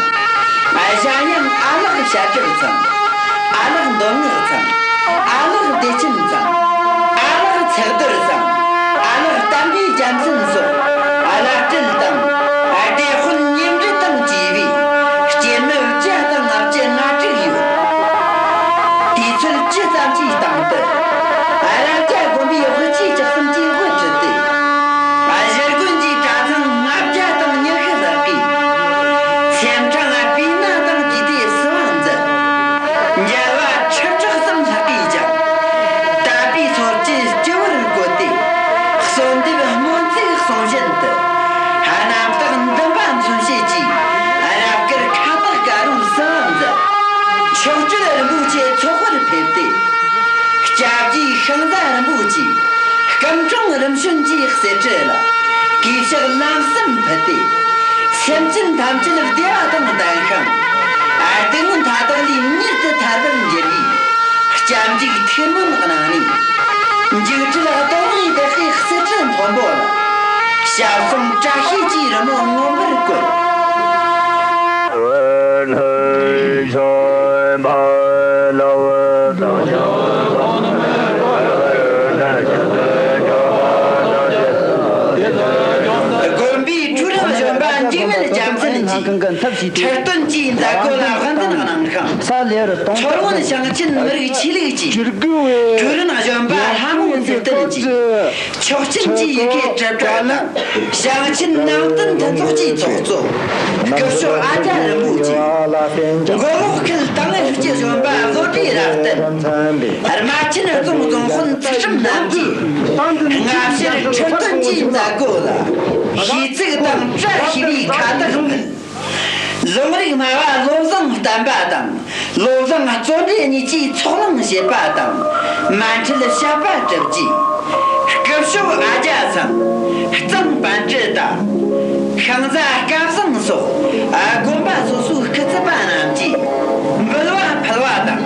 གཞན་ཡང་ཨ་ལགས་ཞྭ་སྒྲོག་ཚང་། ཨ་ལགས་མདོ་སྔགས་ཚང་། ཨ་ལགས་བདེ་ཆེན་ཚང་། ཨ་ལགས་ཚེག་རྡོར་ཚང་། ཨ་ལགས་བསྟན་པའི་རྒྱལ་མཚན་སོགས་བླ་སྤྲུལ་དང་སྡེ་དཔོན་གཉེན་འབྲེལ་དང་བཅས་པའི་སྐྱེས་མི་བརྒྱ་དང་ལྔ་བཅུ་ང་དྲུག་ཡོད། དུས་ཚོད་ཅི་ཙམ་གྱི་སྟེང་དུ་རྭ་རྒྱ་དགོན་པའི་དབུ་ཆེ་བཅུ་གསུམ་གྱིས་དབུ་ཁྲིད་དེ། གཞིས་དགོན་གྱི་གྲྭ་ཚང་ལྔ་བརྒྱ་དང་ཉི་ཤུ་ལྷག་གིས་སེམས་ཁྲང་པི་ན་དང་བཅས་ཏེ་བསུ་བ་མཛད། མཇལ་བ་ཁྲི་ཕྲག་གསུམ་ལྷག་གིས་ཀྱང་དད་པའི་ཚོགས་ཀྱིས་སྤྱི་བོར་བཀོད་དེ་གསོལ་འདེབས་སྨོན་ཚིག་གསུང་བཞིན་དུ། རྣམ་དག་འདུན་པ་མཚོན་བྱེད་ཀྱིས་རབ་དཀར་ཁ་བཏགས་དཀར་པོའི་བསུ་བ་མཛད། མཆོག་སྤྲུལ་རིན་པོ་ཆེ་ཚོགས་དཔར་ཕེབས་ཏེ། སྐྱབས་རྗེ་ཤིང་བཟའ་རིན་པོ་ཆེའི་སྐུ་འཕྲེང་རིམ་བྱོན་གྱི་གསེར་ཁྲི་ལ་གུས་ཕྱག་ལམ་གསུམ་ཕུལ་ཏེ། སེམས་ཅན་ཐམས་ཅད་བདེ་བ་དང་ལྡན་ཞིང་། སྡུག་བསྔལ་མཐའ་དག་ལས་མྱུར་དུ་ཐར་བར་འགྱུར་བའི་སྐྱབས་འཇུག་ཐུགས་སྨོན་གནང་ནས། འཇིགས་བྲལ་གདོང་ལྔའི་བདག་པོའི་གསེར་ཁྲི་ ཞབས་ཟུང་བཀྲ་ཤིས་ཀྱི་རི་མོ་མངོན་པར་བཀོད། དགོན་པའི་ཁྲུའུ་རིན་གཞོན་པ་འཇིགས་མེད་རྒྱལ་མཚན་གྱིས་ཁྲི་སྟོན་གྱི་མཛད་སྒོ་ལ་དབུ་འཛིན་གནང་ཞིང་། མཚོ་སྔོན་ཞིང་ཆེན་མི་རིགས་ཆོས་ལུགས་ཀྱི་ཁྲུའུ་རིན་གཞོན་པ་ལྷ་མོ་ཚེ་བརྟན་གྱིས། ཆོག་མཆན་གྱི་ཡི་གེ་བྲིས་པ་དང་། ཞིང་ཆེན་ནང་བསྟན་མཐུན་ཚོགས་ཀྱི་ཚོགས་གཙོ་སྐུ་ཞབས་ཨ་ཅཱ་རིན་པོ་ཆེ། མགོ་ལོག་ཁུལ་ཏང་ཨུད་སྤྱི་གཞོན་པ་བློ་གྲོས་རབ་བརྟན། རྨ་ཆེན་རྫོང་རྫོང་དཔོན་ཚུལ་ཁྲིམས་རྣམས་ཀྱིས་སྔ་ཕྱིར་ཁྲི་སྟོན་གྱི་མཛད་སྒོ་ལ་གཞས་ཚིག་དང་བཀྲ་ཤིས་པའི་ཁ་བཏགས་ཕུལ། ལུང་རིགས་སྨྲ་བ་བློ་བཟང་བསྟན་པ་དང་། བློ་བཟང་བརྩོན་འགྲུས་གཉིས་ཀྱིས་ཚོགས་ལངས་བྱེད་པ་དང་། མཎྜལ་བཤད་པ་གྲུབ་རྗེས། སྐུ་ཞབས་ཨ་ཅཱ་ཚང་། གཙང་པཎ་ཀྲི་ཏ། ཤིང་བཟའ་སྐལ་བཟང་སོགས་དགོན་པ་སོ་སོའི་སྐུ་ཚབ་པ་རྣམས་ཀྱིས་འབུལ་བ་ཕུལ་བ་དང་།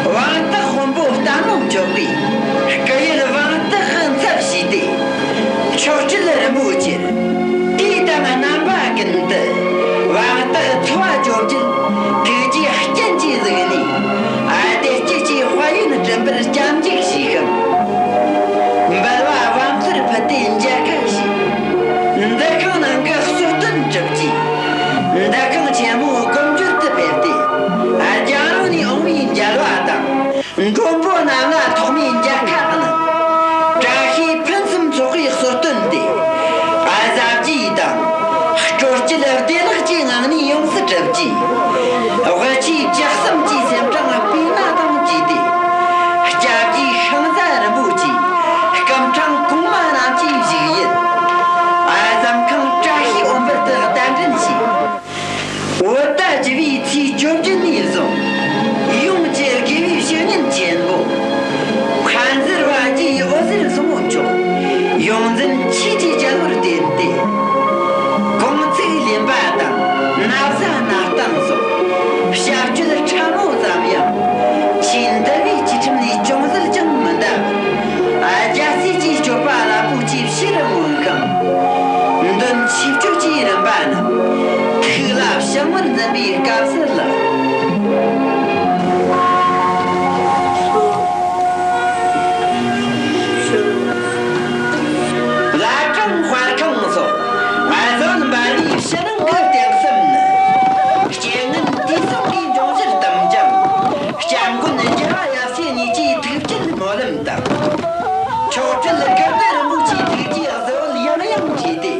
དབང་རྟགས་དཔོན་པོ་བསྟན་སློབ་མཆོག་གིས་སྐུ་ཡུལ་དབང་རྟགས་ཀྱི་ཚབ་བྱས་ཏེ། མཆོག་སྤྲུལ་རིན་པོ་ཆེར་དུས་དང་རྣམ་པ་ཀུན་ཏུ་དབང་རྟགས་འཚོ་བ་བཅོ་བརྒྱད་ཐུགས་རྗེའི་རྐྱེན་གྱིས་གཟིགས་ནས། ཨ་ཏི་སྐྱིད་ཀྱི་དཔལ་ཡོན་སྤྲིན་པར་སྐྱབས་འཇུག་བྱས་ཤིང་། འབུལ་བ་བམ་སོར་ཕུལ་ཏེ་མཇལ་ཁ་བྱས། འདུ་ཁང་ནང་གི་གསོལ་སྟོན་གྲུབ་རྗེས། འདུ་ཁང་ཆེན་མོའི་སྒོ་མཇུག་ཏུ་ཕེབས་ཏེ། རྒྱང་རིང་ནས་འོང་བའི་མཇལ་བ་དང་། མགྲོན་པོ་རྣམས་ལ་ཐོག་མའི་མཇལ་ཁ་གནང་། བཀྲ་ཤིས་ཕུན་སུམ་ཚོགས་པའི་གསོལ་སྟོན་དེ། ཨ་ཟབ་ཀྱིས་དང་། སྤྲོ་སྐྱིད་བདེ་བླག་གི་ངང་ནས་ཡོངས་སུ་གྲུབ་རྗེས། དབུ་ཆོས་བཅུ་གསུམ་གྱི་སེམས་ཕྲེང་སྤུས་མ་དང་བཅས་ཏེ། སྐྱབས་རྗེ་ཤིང་བཟའ་རིན་པོ་ཆེའི་སྐུ་ཕྲེང་གོང་མ་རྣམས་ཀྱི་བཞུགས་ཡུལ། ཨ་ཟམ་ཁང་བཀྲ་ཤིས་འོད་འབར་དུ་གདན་འདྲེན་བྱས། བོད་ཟླ་བཅུ་པའི་ཚེས་བཅོ་བརྒྱད་ནས་བཟུང་། ཡོངས་ཀྱི་དགེ་བའི་བཤེས་གཉེན་ཆེན་པོ། མཁར་འཛིན་རབ་རྒྱས་འོད་ཟེར་གསུང་མཆོག་ཡོངས་འཛིན་ཆོས་ཀྱི་རྒྱལ་པོར་བསྟེན་ཏེ། གུང་ཚིགས་ལེན་པ་དང་ན་བཟའ་ན་བཏིང་སོགས་བྱ་སྤྱོད་ཕྲ་མོ་ཙམ་ཡང་། ཆོས་འདུལ་བའི་བཅས་ཁྲིམས་ལས་ཅུང་ཟད་ཀྱང་མི་འདའ་བར། རྒྱལ་སྲས་ཀྱི་སྤྱོད་པ་རླབས་པོ་ཆེ་ཕྱིར་མངོན་ཞིང་། མདུན་ཆོས་སྤྱོད་ཀྱི་རིམ་པ་རྣམས་ཐུགས་ལ་ཕྱག་དངར་འཛིན་པའི་སྐབས་སུ་ལགས། བླ་བྲང་དཔལ་ཁང་སོགས་བཟོ་ལ་འབར་བའི་ཕྱི་ནང་གི་རྟེན་གསུམ་ནི། རྐྱེན་ངན་དུས་གསུམ་གྱི་འབྱུང་བཞི་བསྡམས་ཀྱང་། སྐྱབས་མགོན་རྒྱལ་བ་ཡབ་སྲས་གཉིས་ཀྱི་ཐུགས་བསྐྱེད་སྨོན་ལམ་དང་། མཆོག་སྤྲུལ་ཀིརྟི་རིན་པོ་ཆེའི་ཐུགས་ཀྱི་གཟི་འོད་ཡང་ཡང་འཕྲོས་ཏེ།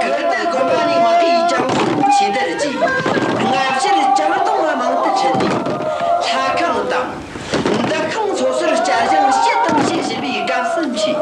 ཀིརྟི་དགོན་པ་ནས་མངའ་བདག་གིས་ཀྱང་སྲུང་ཆོས་དར་གྱིས་སྔ་ཕྱིར་ཀྱང་སྟོང་བ་མང་དུ་ཁྲིད་ནས། ལྷ་ཁང་དང་། འདུ་ཁང་སོ་སོར་བསྐྱར་བཞེངས་བྱེད་དང་བྱེད་བཞིན་པའི་སྐབས་སུ་མཆིས།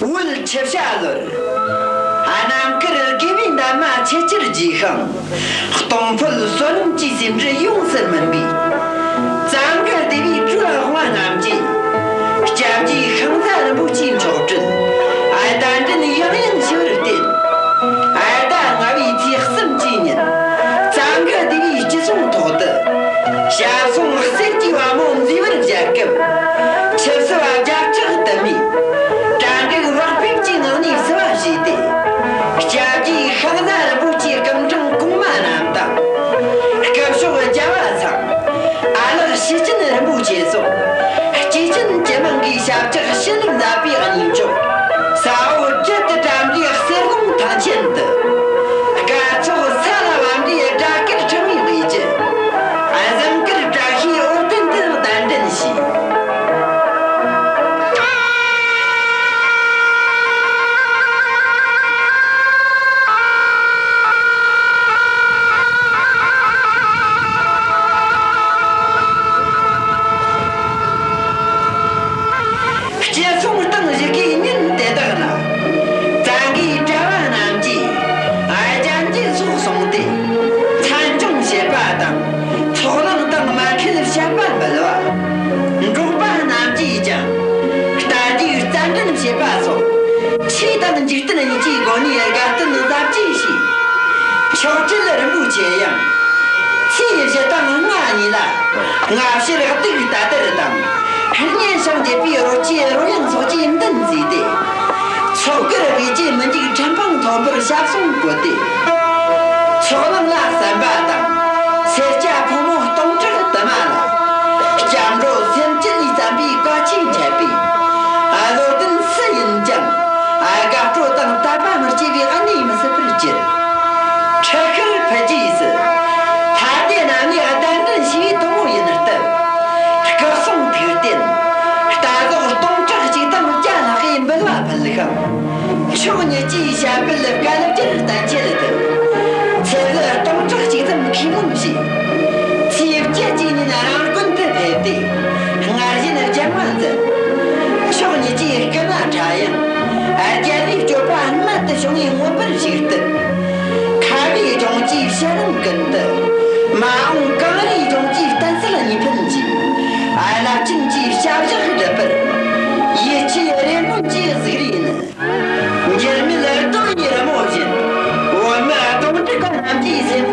བོད་ཆུ་བྱ་ལོར། རྣམ་དཀར་དགེ་བའི་འདབ་མ་ཆེས་ཆེར་རྒྱས་ཤིང་། སྟོང་ཕུད་བསོད་ནམས་ཀྱི་ཟེའུ་འབྲུ་ཡོངས་སུ་སྨིན་པའི། གཙང་གི་སྡེ་བའི་ཁྲོད་དབང་བ་རྣམས་ཀྱིས། སྐྱབས་རྗེ་ཤིང་བཟའ་རིན་པོ་ཆེའི་མཆོག་སྤྲུལ། གདན་འདྲེན་ཡང་ཡང་ཞུ་བར་བརྟེན། ཟླ་ལྔ་པའི་ཚེས་གསུམ་གྱི་ཉིན། གཙང་གི་སྡེ་བའི་སྤྱི་སྲུང་ཐོག་ཏུ། ཞབས་ཟུང་གསེར་གྱི་བ་མོ་མཛེས་པར་མཇལ་སྐབས། ཆུ་བསིལ་བ་བརྒྱ་ཕྲག་དུ་མས། གྲ་འགྲིག་བག་ཕེབས་ཀྱི་ངང་ནས་བསུ་བ་བྱས་ཏེ། སྐྱབས་རྗེ་ཤིང་བཟའ་རིན་པོ་ཆེའི་སྐུ་ཕྲེང་གོང་མ་རྣམས་དང་། སྐུ་ཞབས་རྒྱལ་བ་ཚང་། ཨ་ལགས་ཞུ་ཅན་རིན་པོ་ཆེ་སོགས། སྐྱེས་ཆེན་ཇི་མང་གིས་ཞབས་བཀྱག་ཞུ་ལུགས་མཛད་པའི་གནས་མཆོག་ས་འོག་ སོང་སྟེ། མཚན་སྦྱོང་བྱེད་པ་དང་། ཚོགས་ལམ་དང་མ་ཁུལ་བཤད་པ་འབུལ་བ། འབྲོག་པ་རྣམས་ཀྱིས་ཀྱང་། རྟ་རྒྱུག་རྩལ་འགྲན་བྱེད་པ་སོགས། ཆོས་དང་འཇིག་རྟེན་གཉིས་ཀྱི་སྒོ་ནས་དགའ་སྟོན་གཟབ་རྒྱས་བྱས། མཆོག་སྤྲུལ་རིན་པོ་ཆེ་ཡང་། ཚེས་བཞི་དང་ལྔ་གཉིས་ལ། སྔ་ཕྱིར་གདུགས་དར་དར་དང་། སྙན་ཞིང་འཇེབས་པའི་རོལ་ཆས་རོལ་དབྱངས་སོགས་ཀྱིས་མདུན་བསུས་ཏེ། ཚོགས་ཀར་དབུས་ཀྱི་མི་འཇིགས་ཁྲི་འཕང་མཐོན་པོར་ཞབས་ཟུང་བཀོད་དེ། ཚོགས་ལམ་ལ་གསན་པ་དང་། སེར་སྐྱ་ཕོ་མོ་སྟོང་ཕྲག་དུ་མ་ལ། སྐྱབས་འགྲོ་སེམས་བསྐྱེད་ལས་བརྩམས་པའི་བཀའ་ཆོས་འཆད་པས། བློ་ལྡན་སུ་ཡིན་ཀྱང་། དགའ་སྤྲོ་དང་དད་པ་མི་སྐྱེ་བའི་གནས་མི་སྲིད་པར་གྱུར། ཁྲི་ཁར་ཕུད་རྗེས་སུ། ལྷ་སྡེ་རྣམས་ནས་གདན་འདྲེན་ཞུས་པའི་དུམ་བུ་ཡིན་སྟབས། སྐུ་གསུང་ཐུགས་རྟེན། རྟ་ཟོག་སྟོང་ཕྲག་གཅིག་དང་བརྒྱ་ལྷག་གིས་འབུལ་བ་ཕུལ་ཤིང་། མཆོག་ཉིད་ཀྱི་ཞབས་པད་བསྐལ་བརྒྱར་བརྟན་ཆེད་དུ། ཚེ་ལུ་སྟོང་ཕྲག་གཅིག་ཙམ་མཁས་མང་བྱས། ཚེས་བཅུ་གཅིག་ཉིན་རང་དགོན་དུ་ཕེབས་ཏེ། སྔར་བཞིན་སྦྱང་བ་མཛད། མཆོག་ཉིད་ཀྱི་སྐུ་ན་ཕྲ་ཡང་། རྒྱལ་བའི་སྤྱོད་པ་རྨད་དུ་བྱུང་བའི་མངོན་པར་ཞུགས་ཏེ། ཁ་བའི་ལྗོངས་ཀྱི་ཕྱི་རང་ཀུན་ཏུ། མ་འོངས་གངས་རིའི་ལྗོངས་ཀྱི་བསྟན་སྲིད་གཉིས་ཕན་གྱི། རླབས་ཆེན་གྱི་བྱ་བཞག་སྒྲུབ་པར། ཡིད་ཆེས་རེ་སྨོན་གྱི་གཟིགས་རིས་ནི། འགྱུར་མེད་རྡོ་ཡི་རི་མོ་བཞིན། བོད་མི་གདོང་དྲུག་རྣམས་ཀྱི་སེམས།